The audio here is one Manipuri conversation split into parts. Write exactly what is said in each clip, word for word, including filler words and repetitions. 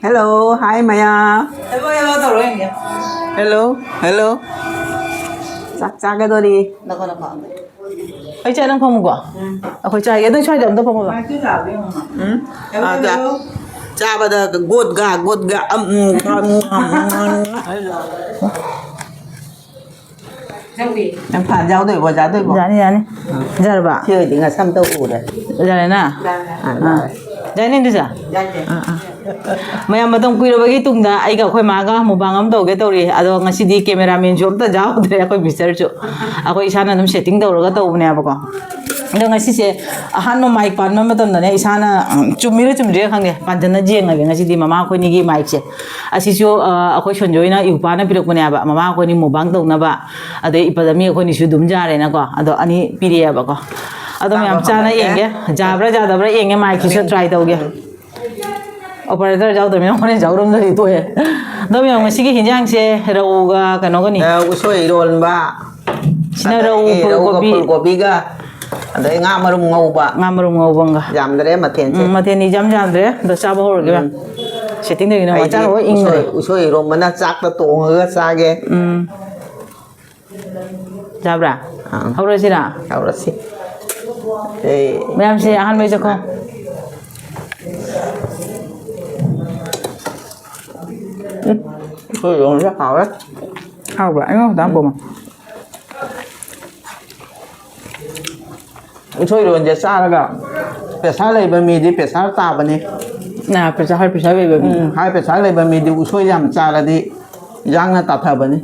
Hello, hi ꯃꯌꯥ꯫ Hello, hello ꯇꯧꯔꯣ ꯌꯦꯡꯒꯦ꯫ Hello, hello꯫ ꯆꯥꯛ ꯆꯥꯒꯗꯣꯔꯤ꯫ ꯅꯈꯣ, ꯅꯈꯣ꯫ ꯑꯩ ꯆꯥ ꯅꯪ ꯐꯝꯃꯨꯀꯣ꯫ ꯎꯝ꯫ ꯑꯩꯈꯣꯏ ꯆꯥꯒꯦ꯫ ꯑꯗꯨ ꯁ꯭ꯋꯥꯏꯗ ꯑꯝꯇ ꯐꯝꯃꯨ ꯂꯥꯎ꯫ ꯃꯥꯏꯛꯇꯨ ꯆꯥꯕ꯭ꯔꯥ ꯌꯦꯡꯉꯣ꯫ ꯎꯝ꯫ Hello, ꯑꯥ, ꯆꯥ-, hello꯫ ꯆꯥꯕꯗ ꯒꯣꯠꯒ, ꯒꯣꯠꯒ, ꯑꯝ, ꯎꯝ, ꯎꯝ, ꯎꯝ, ꯎꯝ꯫ ꯌꯥꯎꯏ꯫ ꯅꯪ ꯐꯥꯟ ꯌꯥꯎꯗꯣꯏꯕꯣ, ꯌꯥꯗꯣꯏꯕꯣ? ꯌꯥꯅꯤ, ꯌꯥꯅꯤ꯫ ꯌꯥꯔꯕ? ꯁꯤ ꯑꯣꯏꯗꯤ ꯉꯁꯝꯗ ꯎꯔꯦ꯫ ꯌꯥꯔꯦꯅ? ꯌꯥꯔꯦ꯫ ꯑꯥ, ꯑꯥ꯫ ꯌꯥꯔꯦ꯫ ꯌꯥꯅꯤ, ꯏꯟꯗꯨꯁꯥ? ꯌꯥꯔꯦ꯫ ꯑꯥ, ꯑꯥ꯫ ꯃꯌꯥꯝ, ꯃꯇꯝ ꯀꯨꯏꯔꯕꯒꯤ ꯇꯨꯡꯗ ꯑꯩꯒ ꯑꯩꯈꯣꯏ ꯃꯥꯒ mukbang ꯑꯃ ꯇꯧꯒꯦ ꯇꯧꯔꯤ꯫ ꯑꯗꯣ ꯉꯁꯤꯗꯤ cameramanꯁꯨ ꯑꯝꯇ ꯌꯥꯎꯗ꯭ꯔꯦ, ꯑꯩꯈꯣꯏ misterꯁꯨ꯫ ꯑꯩꯈꯣꯏ ꯏꯁꯥꯅ ꯑꯗꯨꯝ setting ꯇꯧꯔꯒ ꯇꯧꯕꯅꯦꯕꯀꯣ꯫ ꯑꯗꯣ ꯉꯁꯤꯁꯦ ꯑꯍꯥꯟꯕ mic ꯄꯥꯟꯕ ꯃꯇꯝꯗꯅꯦ, ꯏꯁꯥꯅ, ꯎꯝ, ꯆꯨꯝꯃꯤꯔ ꯆꯨꯝꯗ꯭ꯔꯤꯔ ꯈꯪꯗꯦ, ꯄꯥꯟꯖꯟꯅ ꯌꯦꯡꯉꯒꯦ ꯉꯁꯤꯗꯤ ꯃꯃꯥ ꯑꯩꯈꯣꯏꯅꯤꯒꯤ micꯁꯦ꯫ ꯑꯁꯤꯁꯨ, ꯑ, ꯑꯩꯈꯣꯏ ꯁꯣꯟꯖꯣꯏꯅ ꯏꯎꯄꯥꯅ ꯄꯤꯔꯛꯄꯅꯦꯕ, ꯃꯃꯥ ꯑꯩꯈꯣꯏꯅꯤ mukbang ꯇꯧꯅꯕ꯫ ꯑꯗꯩ ꯏꯄꯗꯃꯤ ꯑꯩꯈꯣꯏꯅꯤꯁꯨ ꯑꯗꯨꯝ ꯌꯥꯔꯦꯅꯀꯣ꯫ ꯑꯗꯣ ꯑꯅꯤ ꯄꯤꯔꯛꯑꯦꯕꯀꯣ꯫ ꯑꯗꯣ ꯃꯌꯥꯝ ꯆꯥꯕ ꯆꯥꯅ ꯍꯧꯔꯒꯦ꯫ ꯌꯦꯡꯒꯦ꯫ ꯌꯥꯕ꯭ꯔꯥ ꯌꯥꯗꯕ꯭ꯔꯥ ꯌꯦꯡꯒꯦ, micꯁꯤꯁꯨ ꯎꯝ꯫ Try ꯇꯧꯒꯦ꯫ Operator ꯌꯥꯎꯗꯕꯅꯤꯅ ꯍꯣꯔꯦꯟ ꯌꯥꯎꯔꯝꯗ꯭ꯔꯗꯤ ꯇꯣꯛꯑꯦ꯫ ꯑꯗꯣ ꯃꯌꯥꯝ ꯉꯁꯤꯒꯤ ꯍꯤꯟꯖꯥꯡꯁꯦ ꯔꯧꯒ ꯀꯩꯅꯣꯒꯅꯤ꯫ ꯑ, ꯎꯁꯣꯏ ꯏꯔꯣꯟꯕ꯫ ꯁꯤꯅ ꯔꯧ ꯑꯗꯒꯤ ꯐꯨꯜ ꯔꯧꯒ ꯀꯣꯕꯤ꯫ ꯐꯨꯜ ꯀꯣꯕꯤꯒ, ꯑꯗꯩ ꯉꯥ ꯃꯔꯨꯝ ꯉꯧꯕ꯫ ꯉꯥ ꯃꯔꯨꯝ ꯉꯧꯕ ꯑꯃꯒ꯫ ꯌꯥꯝꯗ꯭ꯔꯦ ꯃꯊꯦꯜꯁꯦ꯫ ꯎꯝ, ꯃꯊꯦꯜ ꯏꯆꯝ ꯌꯥꯝꯗ꯭ꯔꯦ꯫ ꯑꯗꯣ ꯆꯥꯕ ꯍꯧꯔꯒꯦꯕ꯫ ꯎꯝ꯫ Setting ꯇꯧꯔꯤꯅ ꯑꯩꯗꯤ ꯃꯆꯥ ꯂꯣꯏ ꯏꯪꯈ꯭ꯔꯦ꯫ ꯎꯁꯣꯏ, ꯎꯁꯣꯏ ꯏꯔꯣꯝꯕꯅ ꯆꯥꯛꯇ ꯇꯣꯡꯉꯒ ꯆꯥꯒꯦ꯫ ꯎꯝ꯫ ꯌꯥꯕ꯭ꯔꯥ? ꯑꯥ꯫ ꯍꯧꯔꯁꯤꯔꯥ? ꯍꯧꯔꯁꯤ꯫ ꯑꯦ꯫ ꯃꯌꯥꯝꯁꯦ ꯑꯍꯥꯟꯕꯩ ꯆꯠꯈꯣ꯫ ꯎꯝ, ꯎꯁꯣꯏ ꯏꯔꯣꯟꯕꯁꯦ ꯍꯥꯎꯔꯦ꯫ ꯍꯥꯎꯕ꯭ꯔꯥ? ꯑꯩꯉꯣꯟꯗ ꯈꯤꯇꯪ ꯎꯝ꯫ ꯄꯣꯝꯃꯦ꯫ ꯎꯁꯣꯏ ꯏꯔꯣꯟꯁꯦ ꯆꯥꯔꯒ pressure ꯂꯩꯕ ꯃꯤꯗꯤ pressure ꯇꯥꯕꯅꯤ꯫ ꯑꯥ, pressure, high pressure ꯂꯩꯕ ꯃꯤ꯫ ꯎꯝ, high pressure ꯂꯩꯕ ꯃꯤꯗꯤ ꯎꯁꯣꯏ ꯌꯥꯝ ꯆꯥꯔꯗꯤ ꯌꯥꯡꯅ ꯇꯥꯊꯕꯅꯤ꯫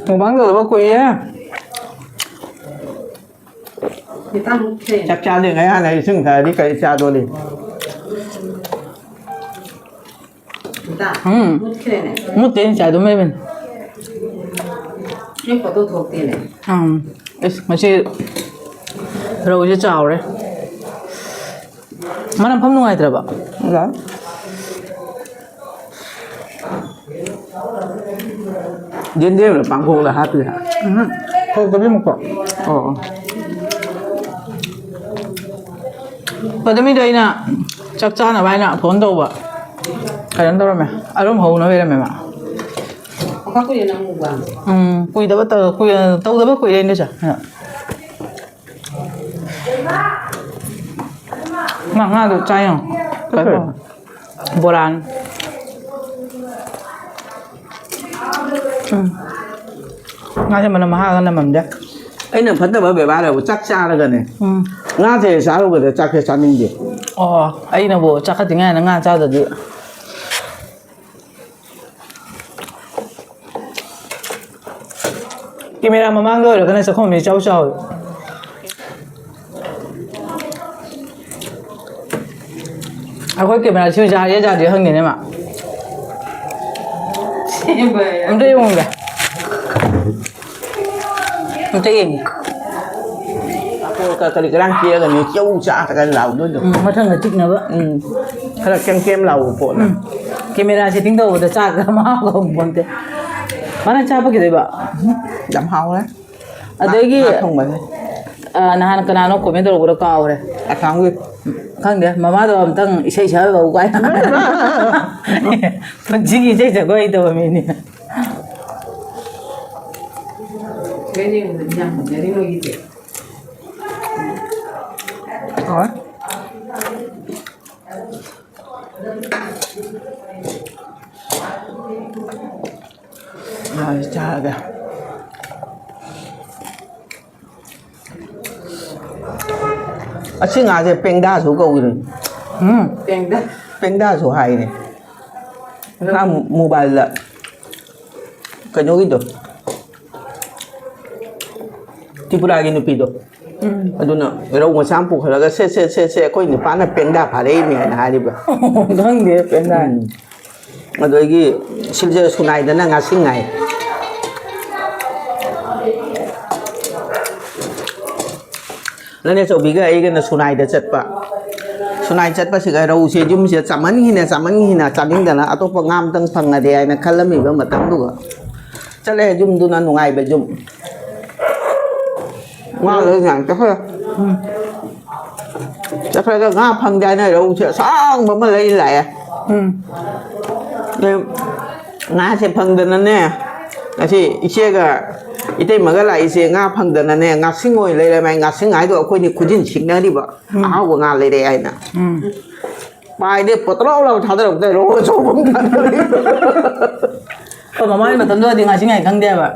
Mukbang ꯇꯧꯗꯕ ꯀꯨꯏꯔꯦ꯫ ꯈꯤꯇꯪ ꯃꯨꯠꯈ꯭ꯔꯦ꯫ ꯆꯥꯛ ꯆꯥꯗ꯭ꯔꯤꯉꯩ ꯍꯥꯟꯅ ꯏꯁꯤꯡ ꯊꯛꯑꯗꯤ ꯀꯔꯤ ꯆꯥꯗꯣꯔꯤ? ꯈꯤꯇꯪ ꯎꯝ꯫ ꯃꯨꯠꯈ꯭ꯔꯦꯅꯦ꯫ ꯃꯨꯠꯇꯦ, ꯉꯁꯥꯏ ꯑꯗꯨꯝ ꯂꯩꯕꯅꯤ꯫ ꯅꯣꯏ photo ꯊꯣꯛꯇꯦꯅꯦ꯫ ꯎꯝ꯫ ꯑꯁ, ꯉꯁꯤ ꯔꯧꯁꯦ ꯆꯥꯎꯔꯦ꯫ ꯃꯥꯅ ꯃꯐꯝ ꯅꯨꯡꯉꯥꯏꯇ꯭ꯔꯕ? ꯌꯥꯏ꯫ ꯌꯦꯟꯗꯦꯝꯂ ꯄꯥꯡꯈꯣꯛꯂ ꯍꯥꯞꯄꯤꯔ? ꯎꯝ, ꯁꯣꯛꯇꯕꯤ ꯃꯀꯣꯛ꯫ ꯑꯣ, ꯑꯣ꯫ ꯄꯗꯃꯤꯗꯣ ꯑꯩꯅ ꯆꯥꯛ ꯆꯥꯅꯕ ꯍꯥꯏꯅ ꯐꯣꯟ ꯇꯧꯕ꯫ ꯀꯩꯅꯣ ꯇꯧꯔꯝꯃꯦ꯫ ꯑꯔꯨꯝ ꯍꯧꯅ ꯂꯩꯔꯝꯃꯦꯕ꯫ ꯎꯝ, ꯀꯨꯏꯗꯕ ꯇꯧ-, ꯀꯨꯏ-, ꯇꯧꯗꯕ ꯀꯨꯏꯔꯦ ꯑꯩꯅꯁꯨ꯫ ꯃꯥ ꯉꯥꯗꯣ ꯆꯥ ꯌꯦꯡꯉꯣ꯫ ꯀꯩꯅꯣ ꯇꯧꯋꯦ꯫ ꯕꯣꯔꯥꯅꯤ꯫ ꯎꯝ꯫ ꯉꯥꯁꯦ ꯃꯅꯝ ꯃꯍꯥꯒ ꯅꯝꯃꯝꯗꯦ꯫ ꯑꯩꯅ ꯐꯠꯇꯕ ꯕꯦꯕꯥꯔ ꯍꯥꯏꯕꯨ ꯆꯥꯛ ꯆꯥꯔꯒꯅꯦ꯫ ꯎꯝ꯫ ꯉꯥꯁꯦ ꯆꯥꯔꯨꯕꯗ ꯆꯥꯛꯁꯦ ꯆꯥꯅꯤꯡꯗꯦ꯫ ꯑꯣ, ꯑꯩꯅꯕꯨ ꯆꯥꯛꯈꯠꯇ꯭ꯔꯤꯉꯩꯗ ꯉꯥ ꯆꯥꯗ꯭ꯔꯗꯤ꯫ ꯀꯦꯃꯦꯔꯥ ꯃꯃꯥꯡꯗ ꯑꯣꯏꯔꯒꯅ ꯆꯥꯛꯈꯨꯝꯁꯦ ꯏꯆꯥꯎ ꯆꯥꯎꯋꯦ꯫ ꯑꯩꯈꯣꯏ ꯀꯦꯃꯦꯔꯥꯁꯤ ꯌꯥꯔꯦ ꯌꯥꯗꯦ ꯍꯪꯉꯤꯅꯦ ꯃꯥ꯫ ꯑꯝꯇ ꯌꯦꯡꯉꯨꯒꯦ꯫ ꯑꯝꯇ ꯌꯦꯡꯒꯦ꯫ ꯑꯇꯣꯞꯄ ꯀꯔꯤ ꯀꯔꯥꯡ ꯄꯤꯔꯒꯅꯤ ꯆꯧ ꯆꯥꯗꯒ ꯂꯥꯎꯗꯣꯏꯗꯣ꯫ ꯎꯝ, ꯃꯊꯪꯗ ꯆꯤꯛꯅꯕ꯫ ꯎꯝ, ꯈꯔ ꯀꯦꯝ ꯀꯦꯝ ꯂꯥꯎꯕ ꯄꯣꯠꯅ꯫ ꯎꯝ, ꯀꯦꯃꯦꯔꯥ ꯁꯦꯠꯇꯤꯡ ꯇꯧꯕꯗ ꯆꯥꯛ ꯑꯃ ꯍꯥꯎꯕ ꯄꯣꯟꯇꯦ꯫ ꯃꯥꯅ ꯆꯥꯕ ꯀꯩꯗꯧꯕ? ꯌꯥꯝ ꯍꯥꯎꯔꯦ꯫ ꯑꯗꯒꯤ, ꯉꯥ ꯊꯣꯡꯕꯁꯦ꯫ ꯑ, ꯅꯍꯥꯟ ꯀꯅꯥꯅꯣ ꯀꯣꯃꯦꯟ ꯇꯧꯔꯛꯄꯗꯣ ꯀꯥꯎꯔꯦ꯫ ꯑꯁꯥꯝꯒꯤ꯫ ꯈꯪꯗꯦ, ꯃꯃꯥꯗꯣ ꯑꯝꯇꯪ ꯏꯁꯩ ꯁꯛꯍꯜꯂꯛꯎ ꯀꯥꯏꯅ꯫ ꯄꯨꯟꯁꯤꯒꯤ ꯏꯁꯩ ꯁꯛꯄ ꯍꯩꯇꯕ ꯃꯤꯅꯤ꯫ ꯍꯣꯏ꯫ ꯉꯥꯁꯤ ꯆꯥꯔꯒꯦ꯫ ꯑꯁꯤ ꯉꯥꯁꯦ ꯄꯦꯡꯗꯥꯁꯨ ꯀꯧꯏꯅꯦ꯫ ꯎꯝ꯫ ꯄꯦꯡꯗꯥ꯫ ꯄꯦꯡꯗꯥꯁꯨ ꯍꯥꯏꯅꯦ꯫ ꯉꯥ ꯃꯣꯕꯥꯏꯜꯗ ꯀꯩꯅꯣꯒꯤꯗꯣ, ꯇ꯭ꯔꯤꯄꯨꯔꯥꯒꯤ ꯅꯨꯄꯤꯗꯣ꯫ ꯎꯝ꯫ ꯑꯗꯨꯅ ꯔꯧ ꯃꯆꯥ ꯑꯃ ꯄꯨꯈꯠꯂꯒ, "ꯁꯦ, ꯁꯦ, ꯁꯦ, ꯁꯦ, ꯑꯩꯈꯣꯏ ꯅꯨꯄꯥꯅ ꯄꯦꯡꯗꯥ ꯐꯥꯔꯛꯏꯅꯦ" ꯍꯥꯏꯅ ꯍꯥꯏꯔꯤꯕ꯫ ꯈꯪꯗꯦ, ꯄꯦꯡꯗꯥ꯫ ꯎꯝ꯫ ꯑꯗꯒꯤ ꯁꯤꯜꯆꯔ ꯁꯨꯅꯥꯏꯗꯅ ꯉꯥꯁꯤꯡ ꯉꯥꯏ꯫ ꯅꯅꯦ ꯆꯧꯕꯤꯒ ꯑꯩꯒꯅ ꯁꯨꯅꯥꯏꯗ ꯆꯠꯄ꯫ ꯁꯨꯅꯥꯏ ꯆꯠꯄꯁꯤꯒ ꯔꯧꯁꯦ ꯌꯨꯝꯁꯤꯗ ꯆꯥꯃꯟꯈꯤꯅ, ꯆꯥꯃꯟꯈꯤꯅ, ꯆꯥꯅꯤꯡꯗꯅ ꯑꯇꯣꯞꯄ ꯉꯥ ꯑꯝꯇꯪ ꯐꯪꯉꯗꯤ ꯍꯥꯏꯅ ꯈꯜꯂꯝꯃꯤꯕ ꯃꯇꯝꯗꯨꯒ꯫ ꯆꯠꯂꯦ, ꯌꯨꯝꯗꯨꯅ ꯅꯨꯡꯉꯥꯏꯕ ꯌꯨꯝ꯫ ꯉꯥ ꯂꯣꯏ ꯌꯥꯝ ꯆꯠꯈ꯭ꯔꯦ꯫ ꯎꯝ꯫ ꯆꯠ-, ꯈꯔꯒ ꯉꯥ ꯐꯪꯗꯦ ꯍꯥꯏꯅ ꯔꯧꯁꯦ ꯑꯁꯥꯡꯕ ꯑꯃ ꯂꯩ ꯂꯥꯛꯑꯦ꯫ ꯎꯝ꯫ ꯑꯗꯩ ꯉꯥꯁꯦ ꯐꯪꯗꯅꯅꯦ, ꯉꯁꯤ ꯏꯆꯦꯒ ꯏꯇꯩꯃꯒ ꯂꯥꯛꯏꯁꯦ ꯉꯥ ꯐꯪꯗꯅꯅꯦ, ꯉꯥꯁꯤꯡ ꯑꯣꯏꯅ ꯂꯩꯔꯝꯃꯦ꯫ ꯉꯥꯁꯤꯡ ꯍꯥꯏꯗꯣ ꯑꯩꯈꯣꯏꯅꯤ ꯈꯨꯖꯤꯟ ꯁꯤꯡꯅꯔꯤꯕ꯫ ꯎꯝ꯫ ꯑꯍꯥꯎꯕ ꯉꯥ ꯂꯩꯔꯛꯑꯦ ꯍꯥꯏꯅ꯫ ꯎꯝ꯫ ꯄꯥꯏꯗꯦ, ꯄꯣꯇ꯭ꯔꯣꯛ ꯂꯥꯎ ꯊꯥꯗꯔꯛꯄꯗ ꯔꯧ ꯑꯆꯧꯕ ꯑꯃ ꯊꯥꯗꯔꯛꯑꯦ꯫ ꯑꯩꯈꯣꯏ ꯃꯃꯥꯡꯒꯤ ꯃꯇꯝꯗꯨꯗꯗꯤ ꯉꯥꯁꯤꯡ ꯍꯥꯏ ꯈꯪꯗꯦꯕ꯫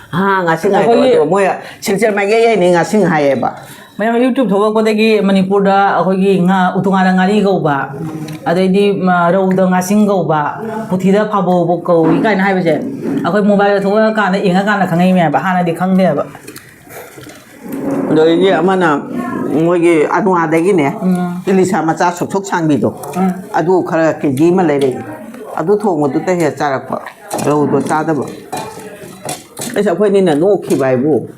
ꯍꯥ, ꯉꯥꯁꯤꯡ ꯍꯥꯏꯗꯣ ꯑꯩꯈꯣꯏꯒꯤ ꯑꯗꯣ ꯃꯣꯏ ꯁꯤꯜꯆꯔ ꯃꯥꯏꯀꯩ ꯍꯥꯏꯅꯤ ꯉꯥꯁꯤꯡ ꯍꯥꯏꯌꯦꯕ꯫ ꯃꯌꯥꯝ YouTube ꯊꯣꯛꯂꯛꯄꯗꯒꯤ ꯃꯅꯤꯄꯨꯔꯗ ꯑꯩꯈꯣꯏꯒꯤ ꯉꯥ, ꯎꯇꯨꯉꯥꯗ ꯉꯥꯔꯤ ꯀꯧꯕ, ꯑꯗꯩꯗꯤ, ꯃ, ꯔꯧꯗ ꯉꯥꯁꯤꯡ ꯀꯧꯕ, ꯄꯨꯊꯤꯗ ꯐꯥꯕꯧ ꯀꯧꯏ ꯀꯥꯏꯅ ꯍꯥꯏꯕꯁꯦ ꯑꯩꯈꯣꯏ mobile ꯊꯣꯛꯂꯛꯑꯀꯥꯟꯗ ꯌꯦꯡꯉꯀꯥꯟꯗ ꯈꯪꯉꯛꯏꯅꯦꯕ, ꯍꯥꯟꯅꯗꯤ ꯈꯪꯗꯦꯕ꯫ ꯑꯗꯒꯤ ꯑꯃꯅ ꯃꯣꯏꯒꯤ ꯑꯅꯨꯋꯥꯗꯒꯤꯅꯦ, ꯎꯝ꯫ ꯏꯂꯤꯁꯥ ꯃꯆꯥ ꯁꯨꯛ ꯁꯨꯛ ꯁꯥꯡꯕꯤꯗꯣ, ꯎꯝ꯫ ꯑꯗꯨ ꯈꯔ ꯀꯦ ꯖꯤ ꯑꯃ ꯂꯩꯔꯛꯏ꯫ ꯑꯗꯨ ꯊꯣꯡꯕꯗꯨꯇ ꯍꯦꯛ ꯆꯥꯔꯛꯄ, ꯔꯧꯗꯣ ꯆꯥꯗꯕ꯫ ꯑꯩꯁ, ꯑꯩꯈꯣꯏꯅꯤꯅ ꯅꯣꯛꯈꯤꯕ ꯍꯥꯏꯕꯨ꯫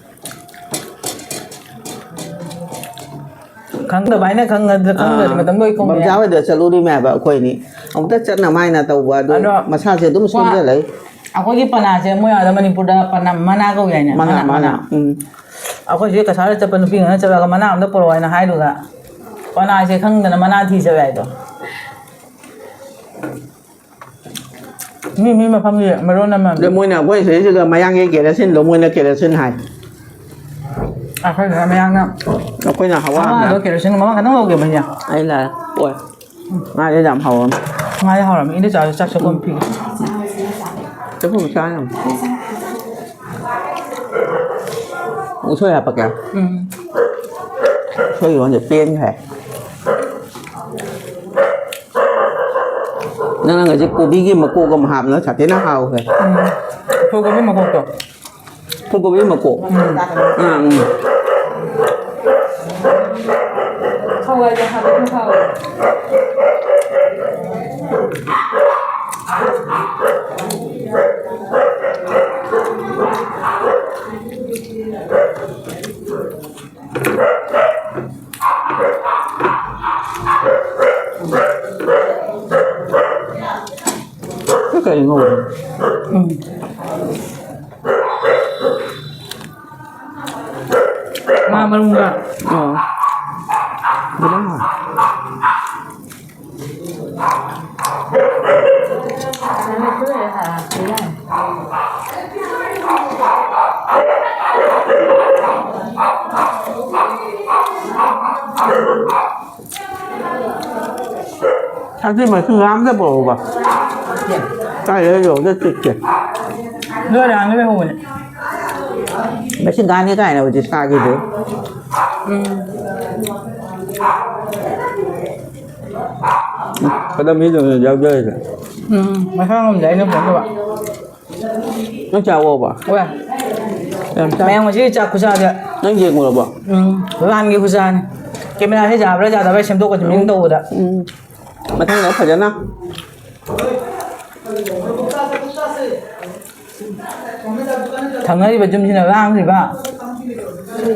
ꯈꯪꯗꯕ ꯍꯥꯏꯅ ꯈꯪꯉꯗ꯭ꯔꯥ ꯈꯪꯗ꯭ꯔꯗꯤ ꯑꯥ, ꯃꯇꯝꯗꯣ ꯑꯩ ꯈꯪꯕ ꯕꯝꯖꯥ ꯌꯥꯏ꯫ ꯍꯣꯏꯗ ꯆꯠꯂꯨꯔꯤꯃꯦ ꯍꯥꯏꯕ ꯑꯩꯈꯣꯏꯅꯤ꯫ ꯑꯃꯨꯛꯇ ꯆꯠꯅꯕ ꯍꯥꯏꯅ ꯇꯧꯕ ꯑꯗꯣ ꯑꯗꯣ ꯃꯁꯥꯁꯦ ꯑꯗꯨꯝ ꯀ꯭ꯋꯥ-, ꯁꯣꯟꯖꯜꯂꯛꯏ꯫ ꯑꯩꯈꯣꯏꯒꯤ ꯄꯅꯥꯁꯦ ꯃꯣꯏ ꯑꯥꯗ ꯃꯅꯤꯄꯨꯔꯗ ꯄꯅꯥ ꯃꯅꯥ ꯀꯧꯏ ꯍꯥꯏꯅꯦ? ꯃꯅꯥ, ꯃꯅꯥ, ꯃꯅꯥ꯫ ꯃꯅꯥ꯫ ꯎꯝ꯫ ꯑꯩꯈꯣꯏ ꯁꯤꯗ ꯀꯁꯥꯔꯗ ꯆꯠꯄ ꯅꯨꯄꯤ ꯉꯥꯛꯇ ꯆꯠꯂꯒ ꯃꯅꯥ ꯑꯝꯇ ꯄꯨꯔꯛꯑꯣ ꯍꯥꯏꯅ ꯍꯥꯏꯔꯨꯔꯒ ꯄꯅꯥꯁꯦ ꯈꯪꯗꯅ ꯃꯅꯥ ꯊꯤ ꯆꯠꯂꯦ ꯍꯥꯏꯗꯣ꯫ ꯃꯤ ꯃꯤ ꯃꯐꯝꯒꯤ ꯃꯔꯣꯟ ꯑꯃ꯫ ꯑꯗꯣ ꯃꯣꯏꯅ ꯑꯩꯈꯣꯏ ꯁꯤꯗꯩꯁꯤꯗ ꯃꯌꯥꯡꯒꯤ ꯀꯦꯔꯣꯁꯤꯟꯗꯣ ꯃꯣꯏꯅ ꯀꯦꯔꯣꯁꯤꯟ ꯍꯥꯏ꯫ ꯑꯩꯈꯣꯏꯅ ꯃꯌꯥꯡꯅ ꯑꯩꯈꯣꯏꯅ ꯍꯋꯥ ꯍꯋꯥꯗꯣ ꯍꯥꯏ꯫ ꯀꯦꯔꯣꯁꯤꯟ ꯃꯃꯜ ꯈꯛꯇꯪ ꯂꯧꯒꯦ ꯃꯩꯌꯥ꯫ ꯑꯩ ꯂꯥꯛꯑꯦ꯫ ꯑꯣꯏ꯫ ꯉꯥꯁꯦ ꯌꯥꯝ ꯍꯥꯎꯔꯝꯃꯦ꯫ ꯉꯥꯁꯦ ꯍꯥꯎꯔꯝꯃꯦ꯫ ꯏꯟꯗ ꯆꯥꯁꯨ ꯆꯥꯛ ꯆꯥꯛ ꯀꯣꯟ ꯐꯤꯒꯦ꯫ ꯆꯥꯛꯈꯨꯝ ꯆꯥ ꯌꯥꯝ꯫ ꯎꯁꯣꯏ ꯍꯥꯞꯄꯛꯀꯦ꯫ ꯎꯝ꯫ ꯎꯁꯣꯏ ꯏꯔꯣꯟꯁꯦ ꯄꯦꯟꯈ꯭ꯔꯦ꯫ ꯅꯪꯅ ꯉꯁꯤ ꯀꯣꯕꯤꯒꯤ ꯃꯀꯣꯛ ꯑꯃ ꯍꯥꯞꯅ ꯁꯥꯊꯤꯅ ꯍꯥꯎꯈ꯭ꯔꯦ꯫ ꯎꯝ꯫ ꯐꯨꯜ ꯀꯣꯕꯤ ꯃꯀꯣꯛꯇꯣ꯫ ꯐꯨꯜ ꯀꯣꯕꯤ ꯃꯀꯣꯛ꯫ ꯎꯝ꯫ ꯑꯥ, ꯎꯝ꯫ ꯍꯋꯥꯏꯗꯣ ꯍꯥꯞꯄꯗꯤ ꯍꯥꯎꯋꯦ꯫ ꯁꯤ ꯀꯔꯤ ꯉꯧꯔꯤꯅꯣ? ꯎꯝ꯫ ꯉꯥ ꯃꯔꯨꯝꯒ꯫ ꯑꯣ꯫ ꯁꯥꯟꯇꯤ ꯃꯩꯈꯨ ꯂꯥꯝꯗ ꯄꯣꯔꯛꯎꯕ꯫ ꯀꯥꯏꯗ ꯌꯧꯗ ꯆꯤꯛꯀꯦ꯫ ꯅꯣꯏ ꯔꯥꯡꯒ ꯂꯩꯍꯧꯕꯅꯦ꯫ ꯃꯁꯤ ꯉꯥꯅꯤ ꯀꯥꯏꯅ ꯍꯧꯖꯤꯛ ꯁꯥꯈꯤꯗꯦ꯫ ꯎꯝ꯫ ꯀꯗꯥ ꯃꯤꯗꯨꯅ ꯌꯥꯎꯖꯔꯤꯁꯦ꯫ ꯎꯝ, ꯃꯁꯥ ꯉꯝꯗꯦ ꯑꯩꯅ ꯐꯣꯟ ꯇꯧꯕ꯫ ꯅꯪ ꯆꯥꯛ ꯑꯣꯛꯑꯕꯣ? ꯑꯣꯛꯑꯦ꯫ ꯌꯥꯝ ꯆꯥ-, ꯃꯌꯥꯝ ꯉꯁꯤ ꯆꯥꯛ ꯈꯨꯆꯥꯁꯦ꯫ ꯅꯪ ꯌꯦꯡꯉꯨꯔꯕꯣ? ꯎꯝ, ꯂꯥꯟꯒꯤ ꯈꯨꯆꯥꯅꯤ꯫ ꯀꯦꯃꯦꯔꯥꯁꯦ ꯌꯥꯕ꯭ꯔꯥ ꯌꯥꯗꯕ꯭ꯔꯥ ꯁꯦꯝꯗꯣꯛꯀꯗꯕꯅꯤ ꯎꯝ꯫ ꯇꯧꯕꯗ꯫ ꯎꯝ꯫ ꯃꯊꯪꯗ ꯐꯖꯅ꯫ ꯊꯪꯅꯔꯤꯕ ꯌꯨꯝꯁꯤꯅ ꯂꯥꯡꯉꯤꯕ꯫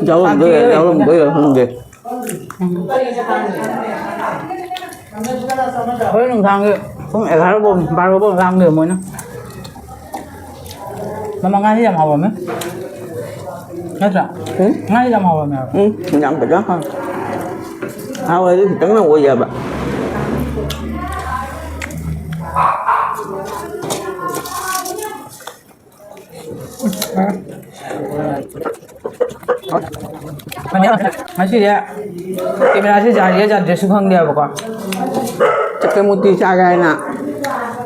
ꯌꯥꯎꯔꯝꯗꯣꯏꯔꯥ, ꯌꯥꯎꯔꯝꯗꯣꯏꯔꯥ ꯈꯪꯗꯦ꯫ ꯎꯝ꯫ ꯍꯣꯔꯦꯟ ꯅꯨꯡꯗꯥꯡꯒꯤ ꯄꯨꯡ ꯑꯦꯒꯥꯔꯣ ꯐꯥꯎ, ꯕꯥꯔꯣ ꯐꯥꯎ ꯂꯥꯡꯗꯣꯏꯕ ꯃꯣꯏꯅ꯫ ꯃꯃꯥ ꯉꯥꯁꯤ ꯌꯥꯝ ꯍꯥꯎꯔꯝꯃꯦ꯫ ꯅꯠꯇ꯭ꯔꯥ? ꯎꯝ? ꯉꯥꯁꯤ ꯌꯥꯝ ꯍꯥꯎꯔꯝꯃꯦ ꯍꯥꯏꯕ꯫ ꯎꯝ, ꯌꯥꯝ ꯐꯖꯅ ꯍꯥꯎꯋꯦ꯫ ꯍꯥꯎꯋꯦ, ꯑꯗꯨ ꯈꯤꯇꯪꯅ ꯑꯣꯏ ꯌꯥꯕ꯫ ꯉꯁꯤꯁꯦ ꯀꯦꯃꯦꯔꯥꯁꯦ ꯌꯥꯔꯤꯔꯥ ꯌꯥꯗ꯭ꯔꯤꯔꯁꯨ ꯈꯪꯗꯦꯕꯀꯣ꯫ ꯆꯀꯦꯝ ꯎꯇꯤ ꯆꯥꯒꯦ ꯍꯥꯏꯅ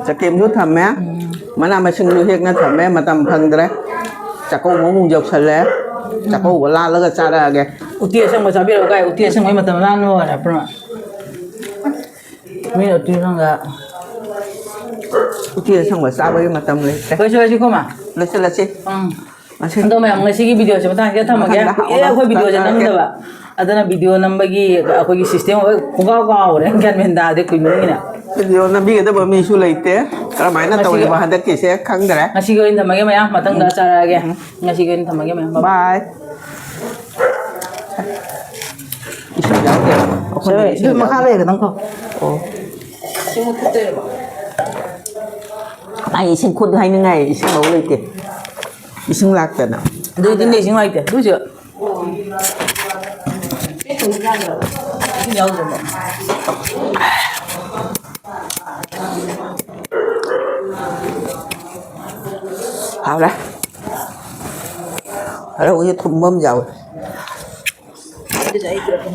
ꯆꯀꯦꯝꯁꯨ ꯊꯝꯃꯦ, ꯎꯝ꯫ ꯃꯅꯥ ꯃꯁꯤꯡꯁꯨ ꯍꯦꯛꯅ ꯊꯝꯃꯦ, ꯃꯇꯝ ꯐꯪꯗ꯭ꯔꯦ꯫ ꯆꯥꯛꯀꯧꯕ ꯑꯃꯨꯛ ꯌꯧꯁꯜꯂꯦ, ꯆꯥꯛꯀꯧꯕ ꯂꯥꯜꯂꯒ ꯆꯥꯔꯛꯑꯒꯦ꯫ ꯎꯇꯤ ꯑꯁꯪꯕ ꯆꯥꯕꯤꯔꯛꯑꯣ ꯀꯥꯏ, ꯎꯇꯤ ꯑꯁꯪꯕꯒꯤ ꯃꯇꯝ ꯂꯥꯟꯕ ꯑꯣꯏꯔꯦ ꯄꯨꯔꯥ꯫ ꯃꯤ ꯎꯇꯤ ꯑꯁꯪꯕ ꯎꯇꯤ ꯑꯁꯪꯕ ꯆꯥꯕꯒꯤ ꯃꯇꯝ ꯂꯩꯇ꯭ꯔꯦ꯫ ꯂꯣꯏꯁꯤꯜꯂꯁꯤꯀꯣ, ꯃꯥ? ꯂꯣꯏꯁꯤꯜꯂꯁꯤ꯫ ꯎꯝ꯫ ꯉꯁꯤ ꯑꯗꯣ ꯃꯌꯥꯝ, ꯉꯁꯤꯒꯤ ꯚꯤꯗꯤꯑꯣꯁꯦ ꯃꯇꯥꯡꯁꯤꯗ ꯊꯝꯃꯒꯦ꯫ ꯃꯊꯪꯗ ꯀꯨꯏꯔꯦ ꯑꯩꯈꯣꯏ ꯍꯥꯞꯅꯕ ꯚꯤꯗꯤꯑꯣꯁꯦ ꯇꯧꯔꯛꯑꯒꯦ꯫ ꯅꯝꯗꯕ꯫ ꯑꯗꯨꯅ ꯚꯤꯗꯤꯑꯣ ꯅꯝꯕꯒꯤ ꯑꯩꯈꯣꯏꯒꯤ ꯁꯤꯁꯇꯦꯝ ꯑꯩꯈꯣꯏ ꯄꯨꯡꯀꯥꯎ ꯀꯥꯎꯔꯦ, ꯒ꯭ꯌꯥꯟ ꯃꯦꯟ ꯇꯥꯗꯦ ꯀꯨꯏꯃꯟꯒꯤꯅ꯫ ꯚꯤꯗꯤꯑꯣ ꯅꯝꯕꯤꯒꯗꯕ ꯃꯤꯁꯨ ꯂꯩꯇꯦ꯫ ꯀꯔꯝꯍꯥꯏꯅ ꯉꯁꯤꯒꯤ ꯇꯧꯔꯤꯕ ꯍꯟꯗꯛꯀꯤꯁꯦ ꯈꯪꯗ꯭ꯔꯦ꯫ ꯉꯁꯤꯒꯤ ꯑꯣꯏꯅ ꯊꯝꯃꯒꯦ ꯃꯌꯥꯝ, ꯃꯊꯪꯗ ꯎꯝ꯫ ꯆꯥꯔꯛꯑꯒꯦ꯫ ꯎꯝ꯫ ꯉꯁꯤꯒꯤ ꯑꯣꯏꯅ ꯊꯝꯃꯒꯦ ꯃꯌꯥꯝ꯫ ꯕꯥꯏ꯫ ꯏꯁꯤꯡ ꯌꯥꯎꯗꯦ꯫ ꯑꯩꯈꯣꯏꯅ ꯁꯦ, ꯏꯁꯤꯡ ꯃꯈꯥ ꯌꯥꯎꯗꯦ꯫ ꯂꯩꯔꯦ ꯅꯪꯀꯣ꯫ ꯑꯣ꯫ ꯏꯁꯤꯡ ꯃꯨꯊꯠꯇꯣꯏꯔꯕ? ꯑꯩ ꯏꯁꯤꯡ ꯈꯨꯠ ꯍꯥꯏꯅꯤꯡꯉꯥꯏ ꯏꯁꯤꯡ ꯂꯧ ꯂꯩꯇꯦ꯫ ꯏꯁꯤꯡ ꯂꯥꯛꯇꯅ꯫ ꯑꯗꯨꯗꯤ ꯏꯁꯤꯡ ꯂꯩꯇꯦ꯫ ꯑꯗꯨꯏꯁꯨ ꯏꯁꯤꯡ ꯌꯥꯎꯗ꯭ꯔꯕꯣ? ꯍꯥꯎꯔꯦ꯫ ꯔꯧꯁꯦ ꯊꯨꯝꯕ ꯑꯃ ꯌꯥꯎꯋꯦ꯫ ꯑꯗꯨꯗꯤ ꯑꯩ ꯄꯨꯔꯛꯀꯦ꯫